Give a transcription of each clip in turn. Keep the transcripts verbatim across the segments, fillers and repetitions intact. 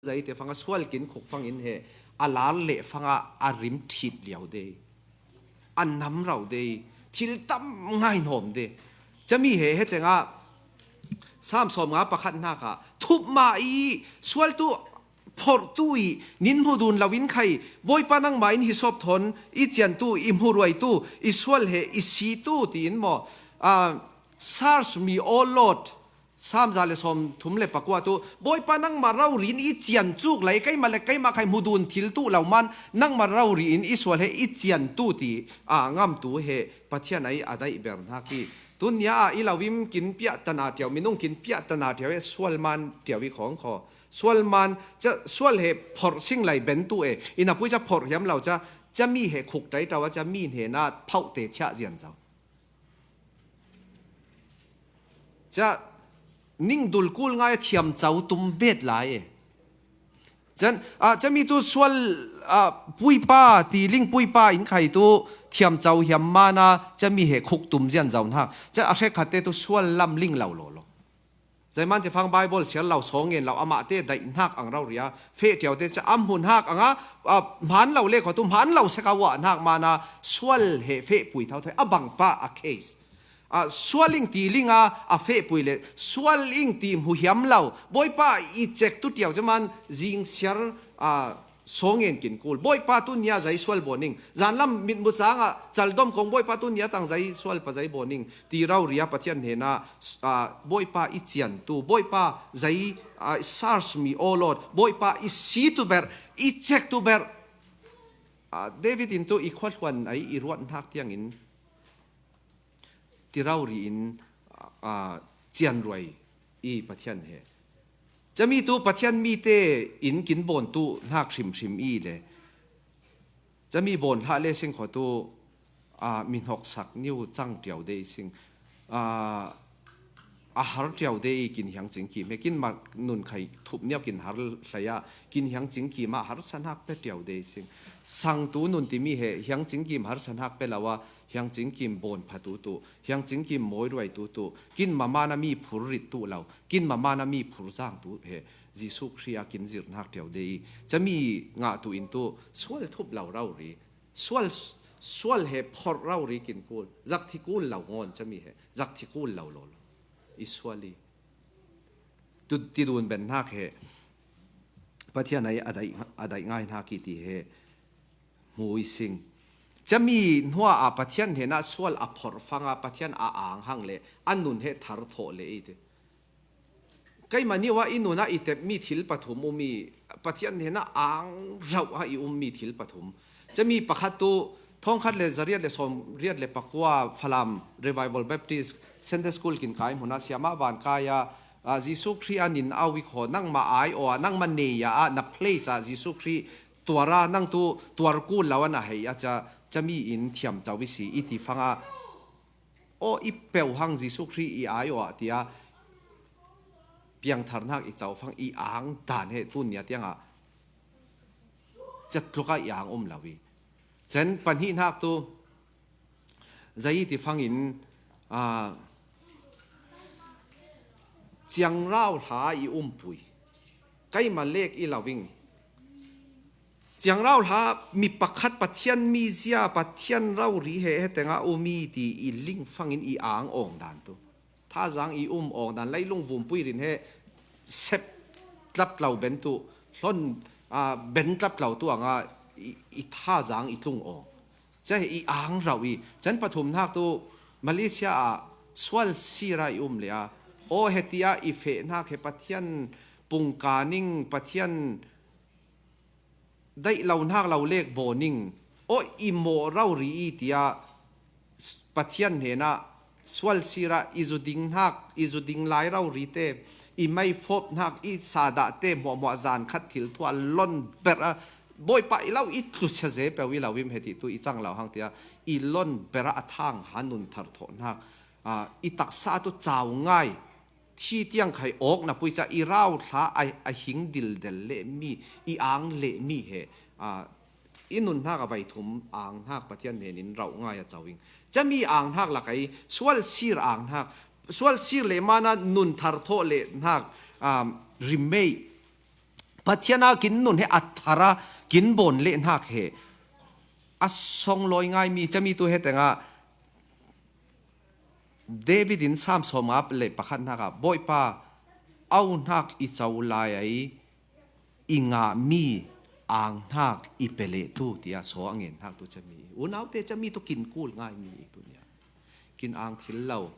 Zaite fanga sual kin khuk fangin he a lar leh fanga a rim thit liau de, a nam rau de, thil tam ngai nawm de. Chami he hetenga Sam sawm nga pakhat hnaka thup ma i sual tu phorh tu i nin hmu dun lo in khai, Bawipa nangma in hi sawp thawn i chian tu, i hmu ruai tu, i sual he i si tu tiin maw? Ah, search me, O Lord. Sam za le sawm thum le pakua tu, Bawipa nangma rori in i chian chuk lai, keima le keima khai hmu dun thil tu lo man, nangma rori in i sual he i chian tu ti a ngam tu he Pathian ai a daih ber hnak i. Tunia a i lovim kin piah tana tiau, minung kin piah tana tiau e, sual man tiau i khawng khaw. Sual man, ca sual he phorh sing lai ben tu e, i na pui ca phorh hiam lo ca, ca mi he khuk tai tau a ca mi hne na phauh te chiah zian zau. Ca ning dul kul ngai a thiam cau tum bet lai e. Can, ah, ca mi tu sual, ah, puipa, ti ling puipa in khai tu thiam cau hiam mana ca mi he khuk tum zian zau hnak. Ca a hrek khat te tu sual lam ling lo lo lo. Zaiman te fang Bible siar lo, sawng ngen lo, amah te daih hnak ang rau ria, feh tiau te ca am hun hak anga, ah, hman lo le khaw tu hman lo seka wah hnak mana sual he feh pui thau thai, a bangpa a case. Ah, sual ing ti linga a feh pui le, sual ing ti hmu hiam lo, Bawipa i cek tu tiau ca man zing siar, ah, sawng ngen kin kul. Bawipa tunia zai sual bawning. Zanlam mitmu canga caldom kong Bawipa tunia tang zai sual pa zai bawning. Ti rau ria Pathian hnena, ah, Bawipa i chian tu. Bawipa zai, ah, search me, O Lord. Bawipa i si tu ber, i cek tu ber. Ah, David in tu i khuahluan ai i ruat hnak tiangin ti rori in, ah, cianruai i Pathian he. Cami tu Pathian mi te in kin bawn tu hnak hrimhrim i le. Cami bawn hlah le sing khaw tu, ah, mi hnok sak niu cang tiau de sing. Ah, a har tiau de i kin hiang cing kim he kin mak nun khai thup niau kin har hlaya kin hiang cing kim ah har san hak pe tiau de sing. Sang tu nun timi he hiang cing kim har san hak pe lawa, hiang cing kim bawn pha tu tu, hiang cing kim mawi ruai tu tu, kin mama na mi phur rit tu lo, kin mama na mi phur zang tu he, Jesuh Khrih a kin zirh hnak tiau de i. Cami ngah tu in tu, sual thup lo rau ri, sual, sual he phorh rau ri kin kul, zak thi kul lo ngawn cami he, zak thi kul lo lo lo. I sual i. Tu, ti dun ben hnak he, Pathian ai a daih, a daih ngai hnak i ti he, hmu i sing. Cami hnua a Pathian hnena sual a phorh fanga Pathian a ang hang le, a nun he thar thawh le i ti. Keima niu ah i nun ah i tep mi thil pathum um i, Pathian hnena ang rauh ah i um mi thil pathum. Cami pakhat tu, thawngkhat le zariat le sawm riat le pakua Falam Revival Baptist Sunday School kin kai hmun ah siama van kai a, ah, Jesuh Khrih a nin au i khaw, nangma ai aw a, nangma nei a, ah, na place ah Jesuh Khrih tuar a, nang tu tuar kul lo a na hei a ca, cami in thiam cau i si, i ti fanga, aw, i peuh hang Jesuh Khrih i ai aw a, tia piangthar hnak i cau fang i ang dan he tu nia tiangah, cetluk ah i ang um lo i. Cen pahnih hnak tu, zai ti fangin, ah, ciangrau hla i umpui. Keima lek i loving. Ciangrau hla mi pakhat Pathian mi zia, Pathian rau ri he, he tenga um i ti i ling fangin i ang awng dan tu. Thazang i um awng dan, leilung vumpui rin he sep tlap tlau ben tu, hlon, ah, ben tlap tlau tu anga i, i thazang i tlung awng. Cia he i ang rau i, cen pathum hnak tu Malaysia ah sual sira i um le a, aw, heti ah i feh hnak he Pathian pungka ning, Pathian daih lo hnak lo lek baw ning, aw, i mawh rau ri i tia Pathian hnena sual sira i zu ding hnak, i zu ding lai rau ri te, i mei fawp hnak, i sadah te hmuahhmuah zan khat thil thuah lon ber a, Bawipa i lo i tlusia ze peuh i lo im heti tu i cang lo hang tia, i lon ber a, a thang ha nun thar thawh hnak, ah, i taksa tu cau ngai, thi tiang khai awk na pui ca i rau hla a, a hing dildel le mi, i ang le mi he, ah, i nun hnak a vai thum ang hnak Pathian hnen in rauh ngai a cau ing. Cami ang hnak lak ai sual sir ang hnak, sual sir le mana nun thar thawh le hnak, um, rimei, Pathian a kin nun he a thara kin bon leh hnak he a songlawi ngai mi cami tu he tengah David in Sam sawmnga le pakhat hnak ah, Bawipa, au hnak i co lai ai i ngahmi ang hnak i pe leh tu, tiah saw a ngen hnak tu cami. Unaute cami tu kin kul ngai mi i tu nia. Kin ang thil lo,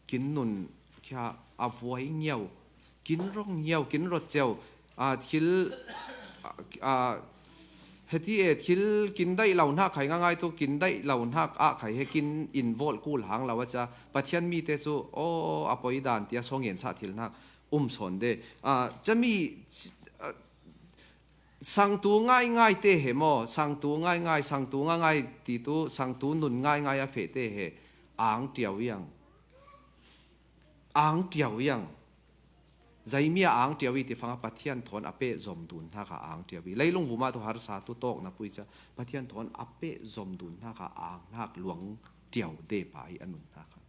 kin nun khia a vuai ngiau, kin rong ngiau, kin rot ceu, a thil, a, a, heti e, thil kin daih lo hnak khai ngangai tu, kin daih lo hnak ah khai he kin in volh kul hang lo a ca. Pathian mi te cu, aw, a poi dan tiah saw ngen sah thil hnak um sawn de. A, cami, a, sangtu ngaingai te he maw, sangtu ngaingai, sangtu ngaingai ti tu, sangtu nun ngaingai a feh te he ang ṭiau iang. Ang ṭiau iang. Zaimi a ang ṭiau i ti fangah Pathian thawn a peh zom dun hnak a ang ṭiau i. Leilung vumah tu harsa tu tawk na pui ca Pathian thawn a peh zom dun hnak a ang hnak luang ṭiau de pa i a nun hnak a.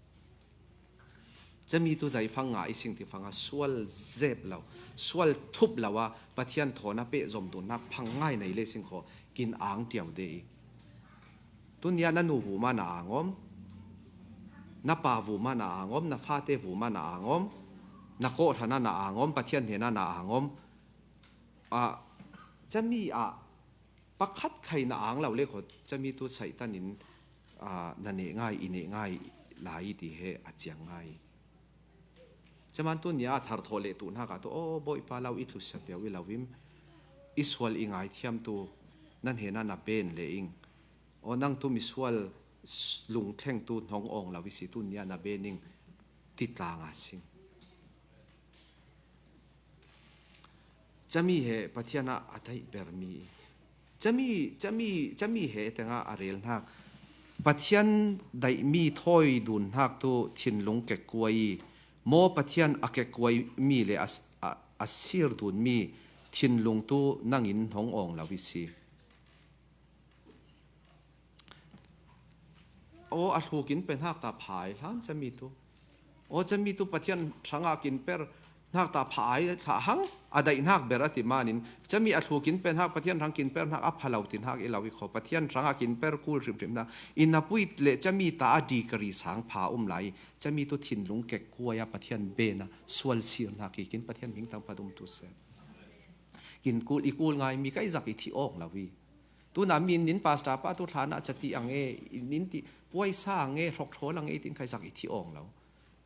Cami tu zaifang nga i sing ti fangah sual zep lo, sual thup lo a Pathian thawn a peh zom dun hnak phang ngai nei le sing kho kin ang ṭiau de i. Tunia na nu vumah na ang om, na pa vumah na ang om, na fate vumah na ang om, na kawhhran ah na ang om, Pathian hnenah na ang om. Ah, cami ah pakhat khai na ang lo le kho, cami tu Satan in, ah, na neh ngai, i neh ngai lai ti he a ciang ngai. Caman tu nia a thar thawh leh tu hnak ah tu, aw, Bawipa lo i tlusia pio i lo im, i sual i ngaithiam tu, na hnenah na ben le ing. Aw, nang tu misual s-, lungthleng tu hnong awng lo i si tu nia na ben ing, ti tlang a sing. Cami he Pathian ah a daih bermi. Cami, cami, cami he tengah a rel hnak. Pathian daihmi thawi dun hnak tu thinlung kekkuai i maw Pathian a kekkuai mi le a, a, a sir dunmi thinlung tu nangin hnong awng lo i si. Aw, a hlu kin pe hnak ta phai hlam cami tu. Aw, cami tu Pathian hrangah kin per hnak ta phai hlah hang, a daih hnak ber a ti manin, cami a hlu kin pe hnak, Pathian hrang kin per hnak a pha lo ti hnak i lo i kho. Pathian hrangah kin per kul hrimhrim hnak. I na pui le cami ta a degree sang pha um lai. Cami tu thinlung kekkuai a Pathian ben a sual sir hnak i kin Pathian hming tang pha dum tu se. Kin kul i kul ngai mi kai zak i thi awng lo i. Tuna min nin pastor pa tu thlan ah cati ang e, nin ti puaisa ang e, hrokthawl ang e, tin khai zak i thi awng lo.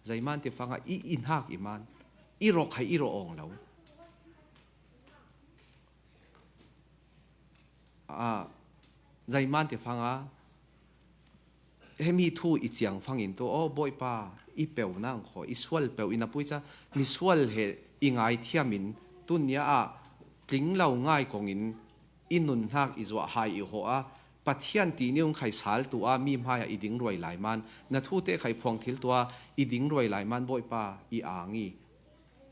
Zeiman ti fangah i, i hnak i man, i rawk khai i rawk awng lo. Ah, zeiman ti fangah hemi thu i ciang fangin tu, aw, Bawipa, i peuh nang kho, i sual peuh i na pui ca, mi sual he i ngaithiam in, tunia ah tling lo ngai kongin i nun hnak i zuah hai i hawh a, Pathian ti ni ung khai sal tu a, mi hmai ah i ding ruai lai man, na thu te khai phuang thil tu a, i ding ruai lai man, Bawipa, i ang i,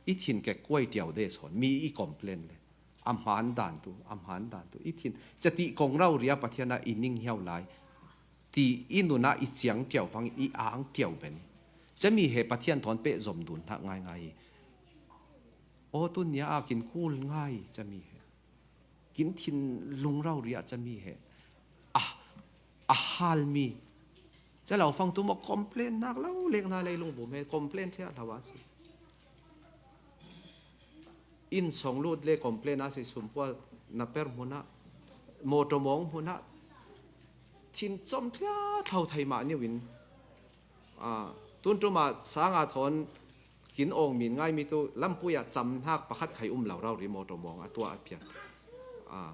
i thin kekkuai ṭiau de sawn, mi i complain le. A hmaan dan tu, a hmaan dan tu. I thin, cati kong rau ria Pathian ah i ning hiau lai. Ti i nun ah i ciang ṭiau fang, i ang ṭiau ben. Cami he Pathian thawn peh zom dun hnak ngaingai i. Aw, tunia ah kin kul ngai cami he. Kin thinlung rau ria cami he. Ah, a halmi. Ca lo fang tu maw complain nak lo lek na leilung vum he complain thliah hlau a si. Inn song lut le complain a si, sumpual na per hmun ah, motor mawng hmun ah, thin com thliah hlau thei mah niu in, ah, tun ṭum ah sang a thawn kin awng min ngai mi tu lampui ah cam hnak pakhat khai um lo rau ri motor mawng a tuah a phian. Ah,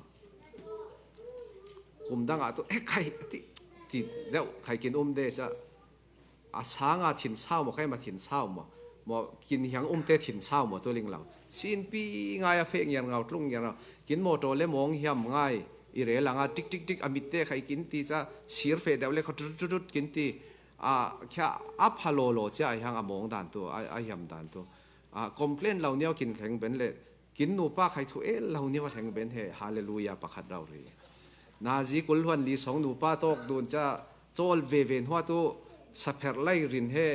kum dang ah tu, eh, khai, ti, ti deuh khai kin um de ca. A sang a thin sau maw, khai ma thin sau maw, maw kin hiang um te thin sau maw, tu ling lo. Sinpi ngai a feh ngiar ngau, tlung ngiar ngau. Kin motor le mawng hiam ngai, i rel ang a tik, tik, tik, a mit te khai kin ti ca, sir feh deuh le kha tut, tut, tut, kin ti. A, khia a pha law law cia a hiang a mawng dan tu, a, a hiam dan tu. A, complain lo niau kin thleng ben le, kin nupa khai thu el lo niau a thleng ben he, hallelujah pakhat rau ri. Nazi kul hluan li song nupa tawk dun cia, cawl ve ve hnuah tu, sapher lai rin he,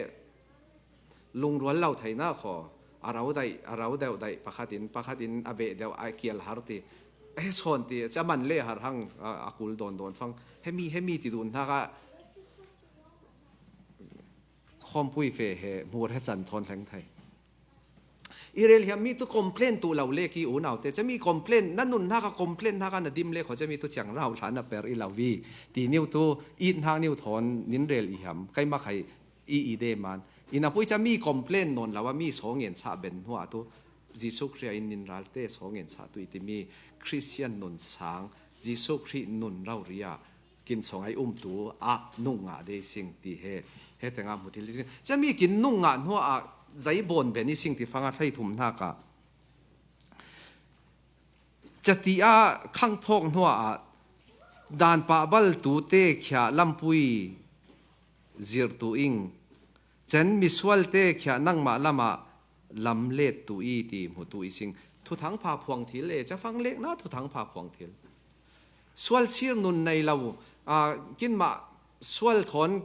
lungrual lo theihnak khaw, a rau daih, a rau deuh daih pakhatin, pakhatin a beh deuh a kial har ti. He sawn ti, ca man le har hang a, a kul dawn dawn fang. Hemi, hemi ti dun hnaka khawmpui fe he hmur he can thawn hleng thei. I rel hiam mi tu complain tu lo le ki unaute. Ca mi complain, na nun hnaka complain hnaka na dim le kho ca mi tu ciang rau hla na per i lo vi. Ti niu tu it hnak niu thawn nin rel i hiam. Kai makhai i i de man. I na pui ca mi complain nawn lo a mi sawngen chah ben hnuah tu. Jesuh Khrih in nin ralte sawngen chah tu i ti mi Christian nun sang. Jesuh Khrih nun rau ria. Kin song ai um tu a nung ngah de sing ti he. He tenga mu thil sing. Ca mi kin nung ngah hnuah a zai bawn ben i sing ti fanga thlai thum hnaka. Ca ti a khang phawk hnuah a dan pah bal tu te khia lampui zir tu ing. Cen misual te khia nangmah lamah lam let tu i ti hmu tu i sing. Thuthang pha phuang thil e, ca fang lek na thuthang pha phuang thil. Sual sir nun nei lo, a, kinmah sual thawn,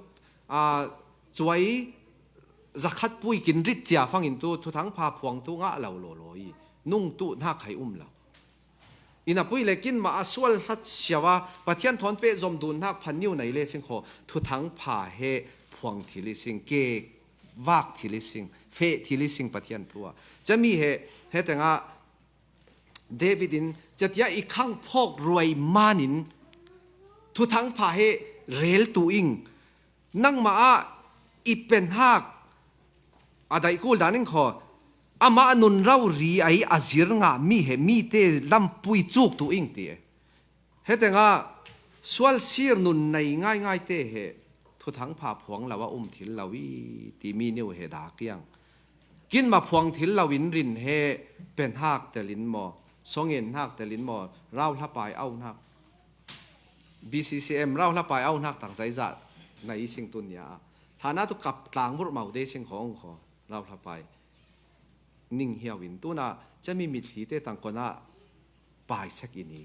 a, cuai zakhat pui kin rit cia fangin tu thuthang pha phuang tu ngah lo lo lo i. Nung tu hnak khai um lo. I na pui le kinmah a sual hlat siau a Pathian thawn peh zom dun hnak phan niu nei le sing kho thuthang pha he phuang thil i sing ke vak thil i sing feh thil i sing Pathian thu a. Ca mi he, he tenga David in ca tia i khang phawk ruai manin thuthang pha he rel tu ing nangmah ah i pen hak a daih kul dan in kho amah nun rau ri ai a zir ngah mi he mi te lampui cuk tu ing ti e. He tenga sual sir nun nei ngai ngai te he thuthang pha phuang lo a um thil lo i ti mi niu he da kiang. Kinmah phuang thil lo in rin he pen hak telin maw, songen hak telin maw, rau hlapai au hnak. B C C M rau hlapai au hnak tak zaizat na i sing tun nia. Thana tu kap tlang murh mau de sing khong kho, rau hlapai. Ning hiau in tuna ca mi mitthli te tang kona pai sek i ni.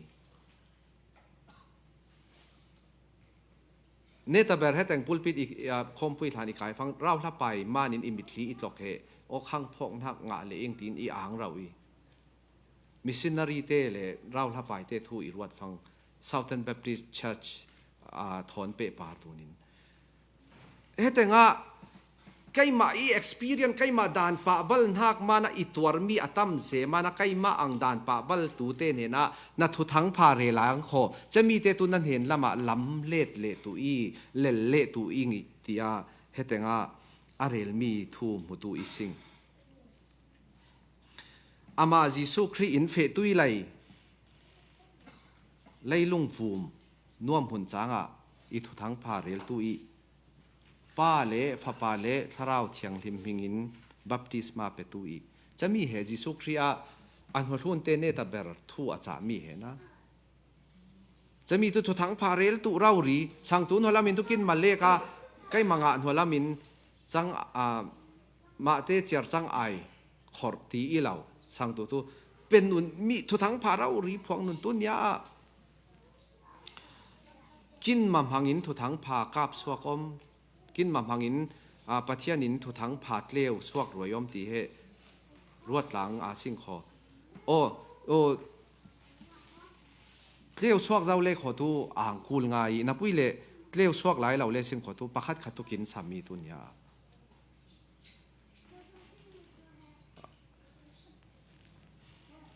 Neta ber he teng pulpit i, a, khawmpui thlan i kai fang, rau hlapai manin i mitthli i tlok he, aw khang phawk hnak ngah le ing tin i ang rau i. Missionary te le rau hlapai te thu i ruat fang, Southern Baptist Church, a, thawn peh par tunin. He tengah, keimah i experience, keimah dan pah bal hnak mana i tuar mi a tam se mana keimah ang dan pah bal tu te hnena na thuthang pha rel ang kho. Ca mi te tu na hnen lamah lam let le tu i, lel le tu i ngi tia, he tengah a rel mi thu hmu tu i sing. Amah Jesuh Khrih in feh tui lei, leilung vum nuam hun cangah i thuthang pha rel tu i, Pa le Fapa le Thlarau Thianghlim hmingin baptisma pe tu i. Ca mi he Jesuh Khrih ah a hnuhlun te neta ber thu a cah mi he na. Ca mi tu thuthang pha rel tu rau ri, sang tu hnualam in tu kin ma lek a, keimah ngah hnualam in cang, a, mahte ciar cang ai khorh ti i lo, sang tu tu pen nun mi thuthang pha rau ri phuang nun tu nia ah. Kin ma hmangin thuthang pha kap suak om, kin ma hmangin, a, Pathian in thuthang pha tleu suak ruai om ti he ruat tlang a sing kho. Aw, aw, tleu suak zau le kho tu ang kul ngai, na pui le tleu suak lai lo le sing kho tu pakhat khat tu kin sam mi tu nia.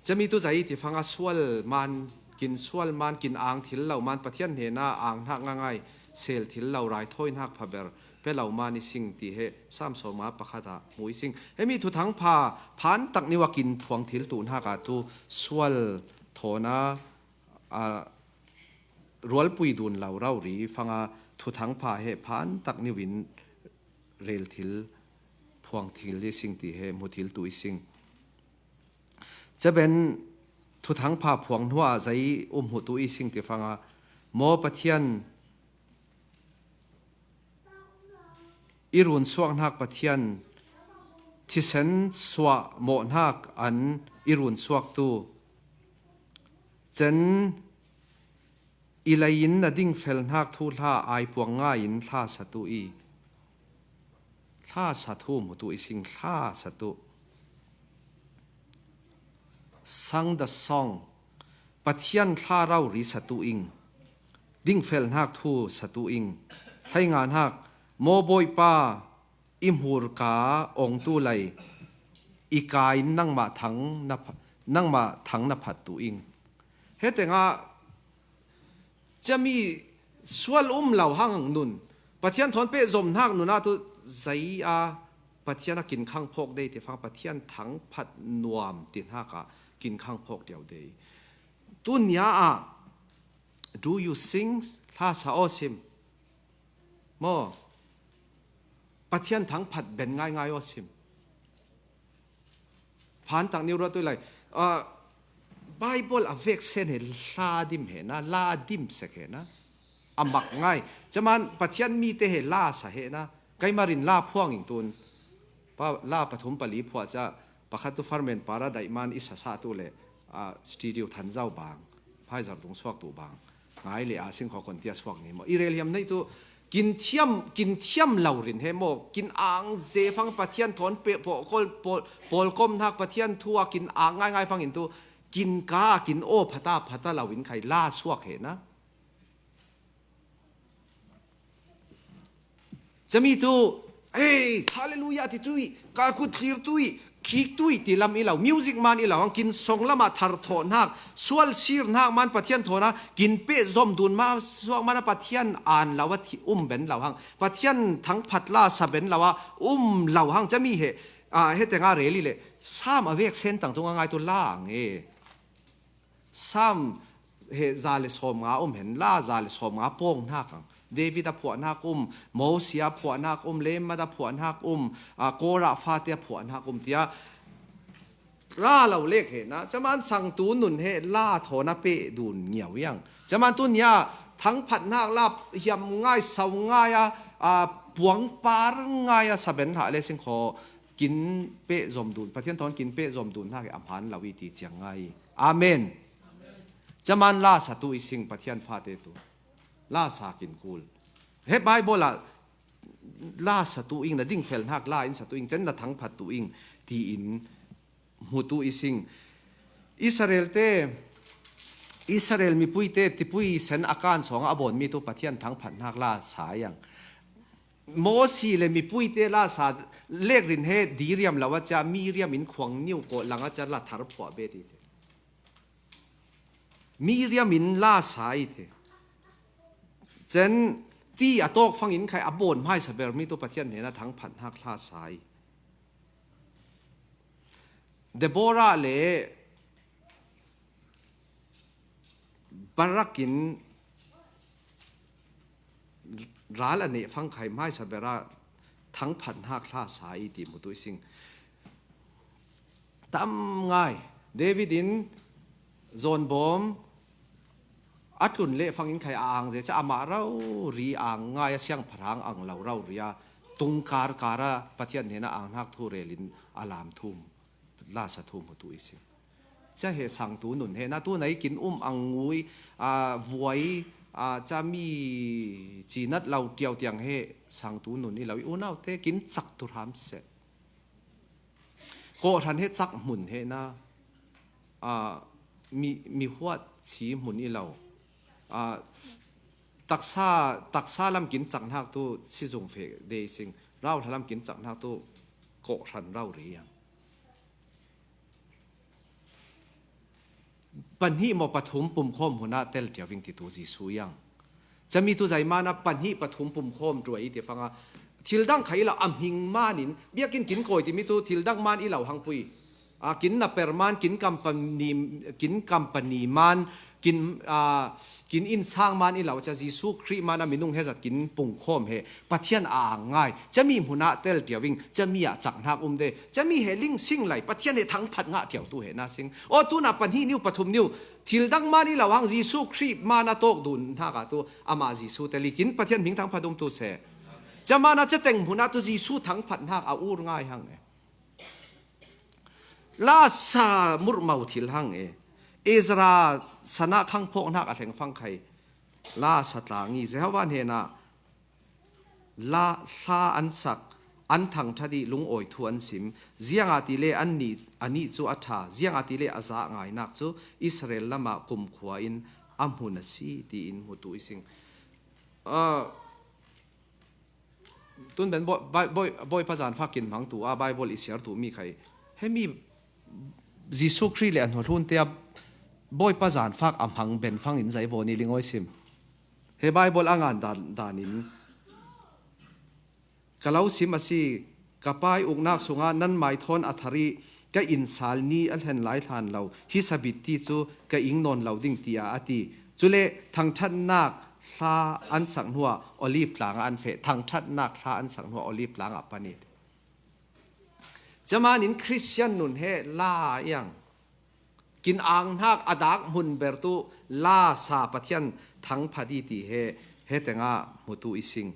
Ca mi tu zai ti fanga sual man, kin sual man, kin ang thil lo man, Pathian hnena ang hnak ngangai, sel thil lo, raithawi hnak phaber, pe lo man i sing ti he, Sam sawma pakhat ah hmu i sing. He mi thuthang pha, phan tak niwa kin phuang thil tu hnak ah tu sual thawna, a, rualpui dun lo rau ri fanga thuthang pha he phan tak niwin rel thil, phuang thil i sing ti he hmu thil tu i sing. Ca ben thuthang pha phuang hnuah zei um hmu tu i sing ti fanga maw Pathian i run suak hnak Pathian thisen suah mawh hnak an i run suak tu cen i lei in na ding fel hnak thuhla ai puang ngai in thla sa tu i thla sa thu hmu tu i sing thla sa tu. Sang the song. Pathian thla rau ri satu ing. Dingfelhnak thu satu ing. Thlainga hnak. Maw Bawipa, i hmurka ongtu lei i kai in nangmah thang na pha-, nangmah thang na phat tu ing. He tengah cami sual um lo hang nun, Pathian thawn pehzom hnak nun ah tu zei a Pathian a kin khang phawk dei ti fang Pathian thang phat nuam ti hnak ah kin khang phawk deu dei. Tunia ah, do you sing? Hla sa aw sim. Maw? Pathian thang phat ben ngaingai aw sim. Phan tak niu ruat tu lai. Ah, Bible a vek sen he hla dim he na, la dim sek he na. A mak ngai. Caman Pathian mi te he la sa he na. Kei marin la phuang ing tun. Pa, la pathum pali phuah ca, pakhat tu farmen para daih man i sasa tu le, ah, studio than zau bang, phai zar dung suak tu bang. Ngai le a sing kho kon tia suak ni maw. I rel hiam nei tu, kin thiam, kin thiam lo rin he maw, kin ang ze fang Pathian thawn peh pawl, pawl, pawl kom hnak Pathian thu a kin ang ngai ngai fang in tu, kin ka, kin aw phata, phata lo in khai la suak he na. Cami tu, "Hey, hallelujah," ti tu i, ka kut thlir tu i, khik tu i, ti lam i lo, music man i lo, hang kin song lam ah thar thawh hnak, sual sir hnak man Pathian thawn a, kin peh zom dun ma suak man a Pathian an lo a thi um ben lo hang, Pathian thang phat la sa ben lo a, um lo hang, cami he, ah, he teng a rel i le, Sam a vek sen tang tung a ngai tu la ang e. Sam he za le sawm nga um hen la, za le sawm nga pawng hnak ang. David a phuah hnak um, Mosi a phuah hnak um, Lemat a phuah hnak um, a, Kora fate a phuah hnak um tia la lo lek he na. Caman sang tu nun he la thawn a peh dun ngiau yang. Caman tu nia thang phat hnak la hiam ngai, sau ngai a, a, puang par ngai a sa ben hlah le sing kho kin peh zom dun, Pathian thawn kin peh zom dun hnak he a hmaan lo i ti ciang ngai. Amen. Caman la sa tu i sing Pathian fate tu. La sa kin kul. He Bible ah la sa tu ing, na ding fel hnak la in sa tu ing, cen na thang phat tu ing, ti in hmu tu i sing. Israel te, Israel mipui te, tipui sen a kan sawng a bawn mi tu Pathian thang phat hnak la sa yang. Mosi le mipui te la sa lek rin he diriam lo a cia, Miriam in khuang niu kawh lang a cia la thar phuah be ti te. Miriam in la sa i te. Cen ti a tawk fang in khai a bawn hmaisa ber mi tu Pathian hnena thang phat hnak hla sa i. Deborah le Barak in ral a neh fang khai hmaisa ber a thang phat hnak hla sa i ti hmu tu i sing. Tam ngai. David in zawnbawm a tlun leh fang in khai a ang zia ca amah rori ang ngai a siangpahrang ang lo rori a tungkar kar a Pathian hnena ang hnak thu rel in a lam thum. La sa thu hmu tu i sing. Cia he sang tu nun he na tu nai kin um ang ngui, a, vuai, a, ca mi cinat lo tiau tiang he sang tu nun i lo i unau te kin cak tu hram se. Kawhhran he cak hmun he na, a, mi, mi huat ci hmun i lo. A, taksa, taksa lam kin cak hnak tu sizung fe de i sing. Rauhla lam kin cak hnak tu kawhhran rau ri ang. Pahnih maw pathum pumkhawm hmun ah tel tiau ving ti tu Jesuh iang. Cami tu zeimana pahnih pathum pumkhawm tuai i ti fanga thil dang kha i lo a hming manin biakinn kin kawi timi tu thil dang man i lo hangpui. A, kin naper man, kin company, kin company man, kin, a, kin innsang man i lo, cia Jesuh Khrih man a minung he zat kin pungkhawm he, Pathian a ang ngai, cami hmun ah tel tiau ving, cami ah cak hnak um de, cami he ling sing lai, Pathian he thangphat ngah tiau tu he na sing. Aw, tuna pahnih niu, pathum niu, thil dang man i lo hang Jesuh Khrih man a tawk dun hnak ah tu, amah Jesuh tel i kin Pathian hming thangphat um tu se. Cia man a cia teng hmun ah tu Jesuh thangphat hnak a ur ngai hang e. La sa murhmo thil hang e. Ezra sana khangphawk hnak a thleng fang khai. La sa tlang i Jehovah hnenah la hla an sak, an thangṭhat i lungawi thu an sim. Ziangahtile annih a nih cu a ṭha, ziangahtile a za ngainak cu Israel lamah kumkhua in a hmun a si, tiin hmutu i sing. Ah, tun ben Bawi-, Bawi-, Bawipa zanfak kin hmang tu ah Baibal i siar tu mi khai, hemi Jesuh Khrih le a hnuhlun te ah Bawipa zanfak a hmang ben fangin zei baw ni lingawi sim. He Baibal a ngan dan, danin ka lo sim a si, ka Pa i uknak sungah nanmai thawn a thar i ka innsal ni a hlen lai hlan lo, hi sabit ti cu ka ing nawn lo ding, tiah a ti. Cule thangṭhatnak hla an sak hnuah Olive tlangah an feh. Thangṭhatnak hla an sak hnuah Olive tlangah pan i ti. Caman in Christian nun he la iang kin ang hnak a dak hmun bertu la sa Pathian thangphat i ti he, he tengah hmutu i sing.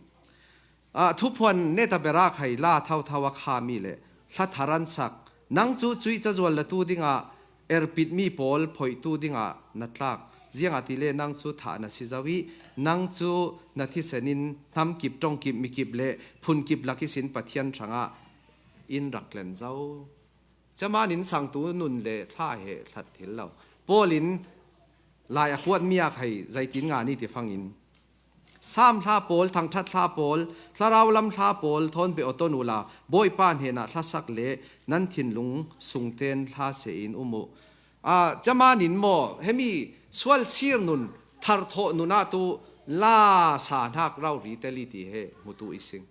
Ah, thuphuan neta berah khai la thauthau a khami le hla thar an sak. Nang cu cuih cazual latu dingah erpitmi pawl phoihtu dingah na tlak. Ziangahtile nang cu thah na si zo i, nang cu na thisen in hnamkip, ṭongkip, mikip le phunkip lak ihsin Pathian hrangah in rak tlen zo. Caman in sangtu nun le hla he hlat thil lo. Paul in lai a kuat mi a khai zeitin nga ni ti fangin, Sam hla pawl, thangṭhat hla pawl, thlarau lam hla pawl thawn beh aw ton uhla, Bawipa hnenah hlasak le nan thinlung sungten hla se in um uh. Ah, caman in maw, hemi sual sir nun, tharthawh nun ah tu la sa hnak rau ri tel i ti he hmutu i sing.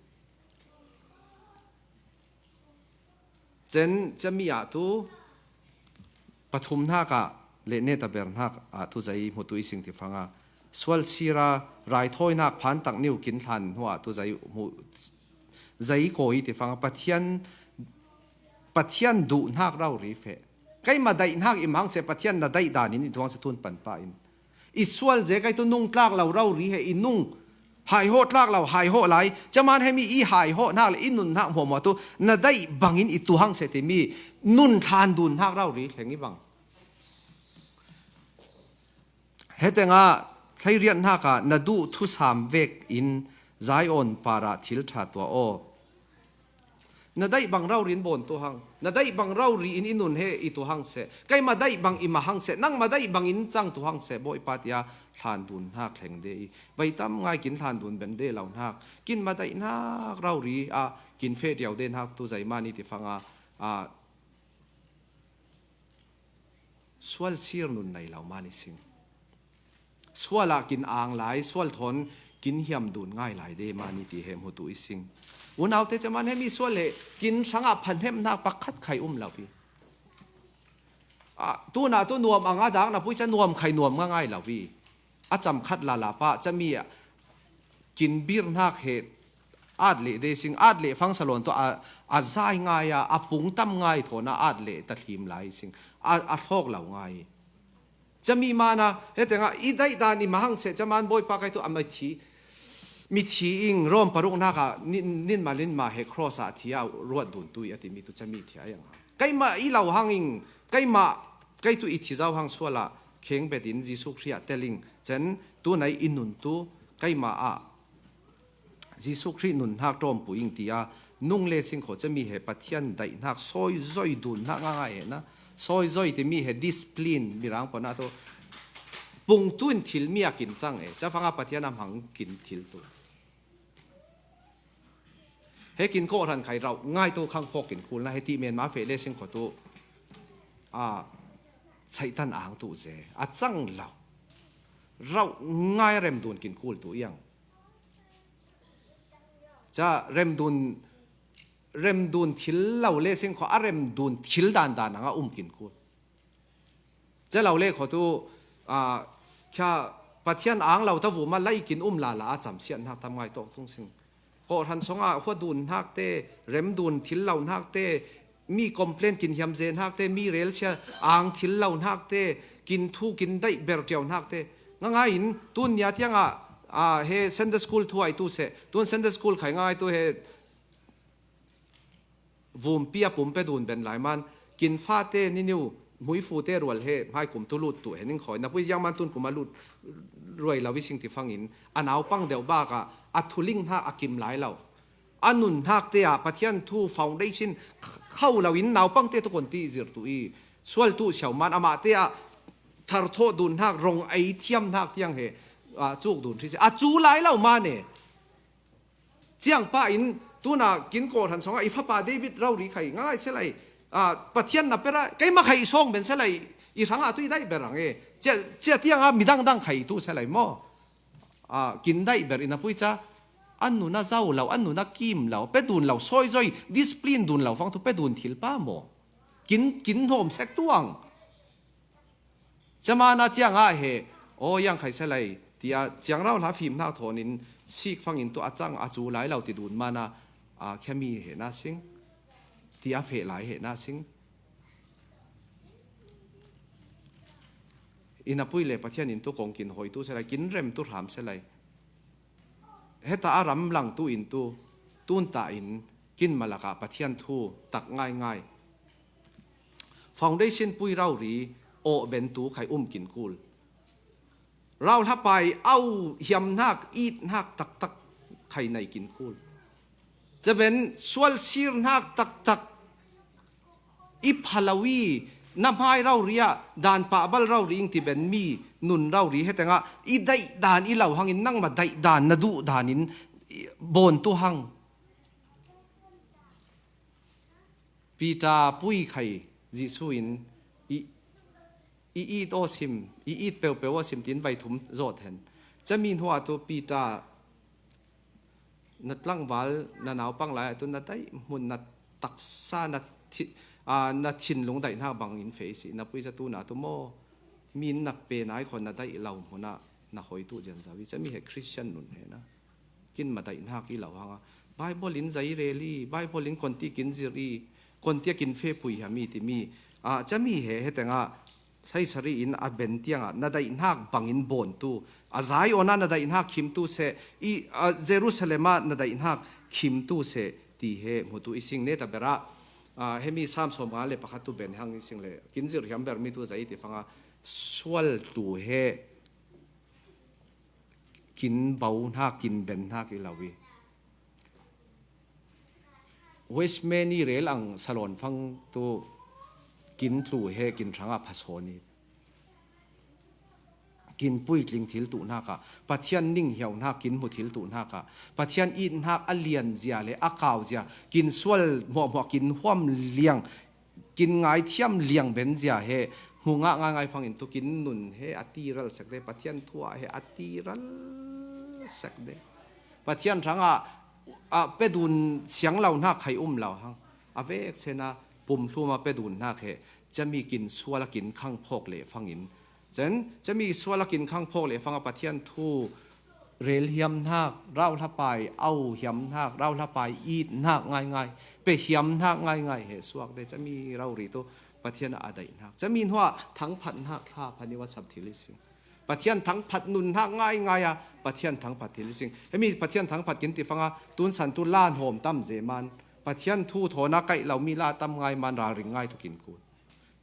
Cen cami ah tu pathum hnak ah le neta ber hnak ah tu zei hmutu i sing ti fanga, sual sira raithawinak phan tak niu kin hlan hnu ah tu zei hmu, zei kawi ti fanga, Pathian, Pathian duh hnak rau ri feh. Keimah daih hnak i mang seh, Pathian na daih dan in i tuang si tun pan pah in. I sual ze kai tu nung tlak lo rau ri he i nung. Haihawh tlak lo, haihawh lai. Caman hemi i haihawh hnak le i nun hnak hmuahhmuah tu na daih bangin i tuhang seh timi nun thlan dun hnak rau ri thleng i bang. He tengah thleiriat hnak ah na duh thusam vek in Zion parah thil ṭha tuah aw. Na daih bang raurin bawn tu hang. Na daih bang rauri in i nun he i tu hang seh. Keimah daih bang i ma hang seh. Nangmah daih bangin cang tu hang seh. Bawipa tia hlan dun hnak thleng de i. Vei tam ngai kin hlan dun ben de lo hnak. Kin ma daih hnak rauri a kin feh diau de hnak tu zeimah ni ti fanga, a, sual sir nun nei lo mah ni sing. Sual ah kin ang lai, sual thawn kin hiam dun ngai lai de mah ni ti he hmutu i sing. Unaute caman hemi sual he kin hrangah phanhemhnak pakhat khai um lo i. Ah, tunah tu nuam ang a dak na pui ca nuam khai nuam nga ngai lo i. A cam khat lala pah cami ah kin bir hnak he at leh de sing, at leh fang salon tu a, a zai ngai a, a pung tam ngai thawn a at leh ta thlim lai sing, a, a hlawk lo ngai. Cami mana, he tengah i daih dan i ma hang seh, caman Bawipa kai tu a mithi, mithi ing Rom paruk hnak ah nin, nin malin ma he cross ah thi a ruat dun tu i a timi tu cami thi a yang. Keimah i lo hang ing, keimah kai tu i thi zau hang sual ah kheng bet in Jesuh Khrih ah tel ing, cen tu nai i nun tu keimah ah Jesuh Khrih nun hnak ṭawmpu ing ti a nung le sing kho cami he Pathian daih hnak sawi zoi dun hnak nga ngai he na. Sawi zoi timi he discipline mirang pon ah tu pung tu in thil mi a kin cang e. Cafang ah Pathian a hmang kin thil tu. He kin kawhhran khai rauh ngai tu khang khawk kin kul na he ti men ma feh le sing kho tu. A, Satan ang tu ze. A cang lo. Rauh ngai rem dun kin kul tu iang. Ca rem dun, rem dun thil lo le sing kho a rem dun thil dan dan ang a um kin kul. Ca lo le kho tu, a, kha Pathian ang lo ta vuma lai kin um lala a camsiat hnak tam ngai tawk tung sing. Kawhhran song ah hua dun hnak te, rem dun thil lo hnak te, mi complain kin hiam ze hnak te, mi relsia ang thil lo hnak te, kin thu kin daih ber ṭiau hnak te. Nga ngai in tun nia tiang ah, a, he Sunday school thu ai tu seh, tun Sunday school khai nga ngai tu he vumpi a pumpe dun ben lai man, kin fate niniu, hmuifu te rual he, hmai kum tu lut tu he ning khawi, na pui yang man tun kum a lut ruai lo i sing ti fangin, a naupang deuh bak ah, a thuling hna a kim lai lo. a nun hnak te ah Pathian thu foundation kho lo in naupangte tu kon ti zir tu i sual tu siau man amah te ah tharthawh dun hnak rong ei thiam hnak tiang he, ah, cuk dun hri si a cu lai lo man e. Ciang pa in tuna kin kawhhran sawngah i fapa David rori khai ngai se lai. Ah, Pathian na pera keima khai sawng ben se lai i hrangah tu i daih ber ang e. Cia, cia tiang a midang dang khai tu se lai maw? Ah, kin daih ber in a pui ca an nun a zau lo, an nun a kim lo, pe dun lo, sawizoi, discipline dun lo fang tu pe dun thil pa maw? Kin, kin hawm sek tuang. Camana ciangah he, aw, yang khai se lai, tia ciang rau hla fim hnak thawn in sik fangin tu a cang a cu lai lo ti dun mana, a, khemi he na sing, tia feh lai he na sing. Inn a pui le Pathian in tu kong kin hoi tu se lai, kin rem tu hram se lai. Heta a ram lang tu in tu, tun ta in kin malak ah Pathian thu tak ngaingai. Foundation pui rori awh ben tu khai um kin kul. Rau hlapai au hiam hnak, it hnak taktak khai nei kin kul. Caben sual sir hnak taktak i phalo i na hmai rori ah dan pahbal rori ing ti ben mi nun rori he tengah i daih dan i lo hangin nangma daih dan na duh danin bawn tu hang. Peter pui khai Jesuh in i, i it aw sim, i it peuhpeuh aw sim tin vai thum zawt hen. Cami hnuah tu Peter na tlangval, na naupang lai ah tu na daih hmun, na taksa, na thi-, aa, na thinlung daih hnak bangin fei si, na pui zatu na tu maw? Mi in na pe nai khaw na daih lo hmun ah na hoi tu zianzau i cami he Christian nun he na. Kin ma daih hnak i lo hang a. Bible in zei rel i, Bible in konti kin zir i, konti a kin fe pui hiam i timi. Aa, cami he, he tengah Hleisari in a ben tiangah na daih hnak bangin bawn tu, a Zion ah na daih hnak khim tu seh, i, a Jerusalem ah na daih hnak khim tu seh ti he hmu tu i sing ne ta berah, a, hemi Sam sawm nga le pakhat tu ben hang i sing le, kin zir hiam ber mi tu zei ti fanga sual tu he kin bo hnak, kin ben hnak i lo i. Westman i rel ang salon fang tu kin tlu he kin hrangah phasawn i kin puitling thil tuh hnakah Pathian ning hiau hnak kin hmu thil tuh hnakah Pathian it hnak a lian zia le a kau zia kin sual hmuahhmuah kin huam liang kin ngaithiam liang ben zia he hmu ngah ngaingai fangin tu kin nun he a ti ral sek de, Pathian thu ah he a ti ral sek de. Pathian hrangah, ah, pe dun siang lo hnak khai um lo hang. A vek sena pumhlum a pe dun hnak he cami kin sual a kin khang phawk leh fangin. Cen, cami sual a kin khang phawk leh fanga Pathian thu rel hiam hnak, rau hlapai au hiam hnak, rau hlapai it hnak ngaingai, pe hiam hnak ngaingai he suak de cami rori tu Pathian a daih hnak. Cami hnuah thangphat hnak thla phani wa sap thil i sing. Pathian thangphat nun hnak ngaingai a Pathian thangphat thil i sing. Hemi Pathian thangphat kin ti fanga tunsan tu la hnawm tam zeman. Pathian thu thawn a kaih lo mi la tam ngai man ralring ngai tu kin kun.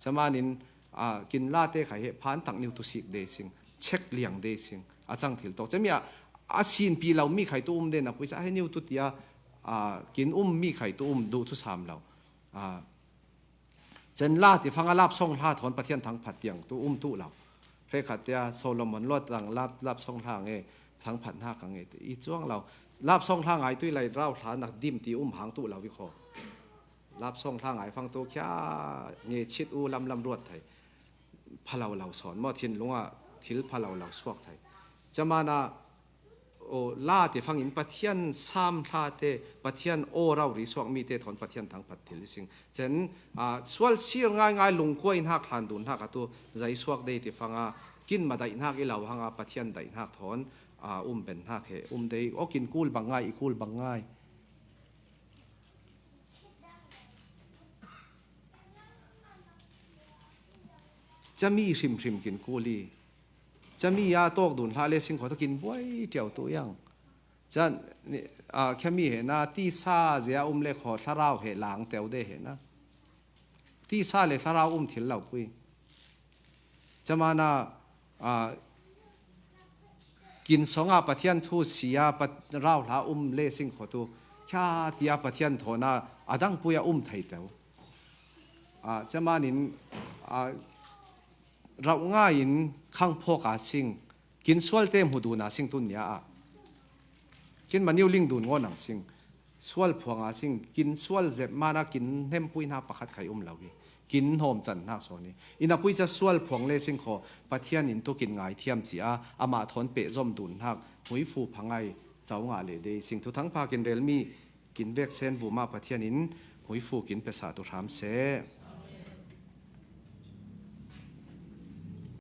Camanin, ah, kin late khai he phan tak niu tu sik de sing, check liang de sing, a cang thil tawk. Cami ah, a sinpi lo mi khai tu um de na pui sa he niu tu tia, ah, kin um mi khai tu um duh tu sam lo. Ah, cen la ti fanga lap song hla thawn Pathian thangphat tiang tu um tu lo. Hre khat tia Solomon lot tang lap, lap song hla nge thangphat hna ka nge ti i cuang lo. Lap song hla ngai tu i lai rau hla nak dim ti um hang tu lo i kho. Lap song hla ngai fang tu khia nge chit u lam lam ruat thai. Phalo lo sawn maw, thinlung ah thil phalo lo suak thai. Camana, aw, la ti fangin Pathian sam hla te, Pathian aw rori suak mi te thawn Pathian thangphat thil i sing. Cen, ah, sual sir ngaingai lungkuai hnak hlan dun hnak a tu zei suak de ti fanga kin ma daih hnak i lo hanga Pathian daih hnak thawn, ah, um ben hnak he um de. Aw kin kul bang ngai, i kul bang ngai. Cami hrimhrim kin kul i. Cami a tawk dun hlah le sing kho ta kin buai tiau tu iang. Can, ni, a, khami he na, tisa zia um le kho thlarau he lang teu de he na. Tisa le thlarau um thil lo pui. Camana, a, kin songa Pathian thu sia, Pat-, rau hla um le sing kho tu. kha tia Pathian thawhna a dangpui a um thei teu. Ah, cemanin, ah, rauh ngaiin khang phawk a sing, kin sualte hmu dun a sing tun nia ah. Kin maniu ling dun ngawn ang sing. Sual phuang a sing, kin sual zep mana kin hnempuina pakhat khai um lo hi. Kin hawm can hnak sawn hi. Ina pui ca sual phuang le sing khaw, Pathian in tu kin ngaithiam ci a, amah thawn pehzom dun hnak, hmuifu phangai, cau ngah le dei sing. Thuthang pha kin relmi, kin vek sen vuma Pathian in hmuifu kin pesa tu hram seh.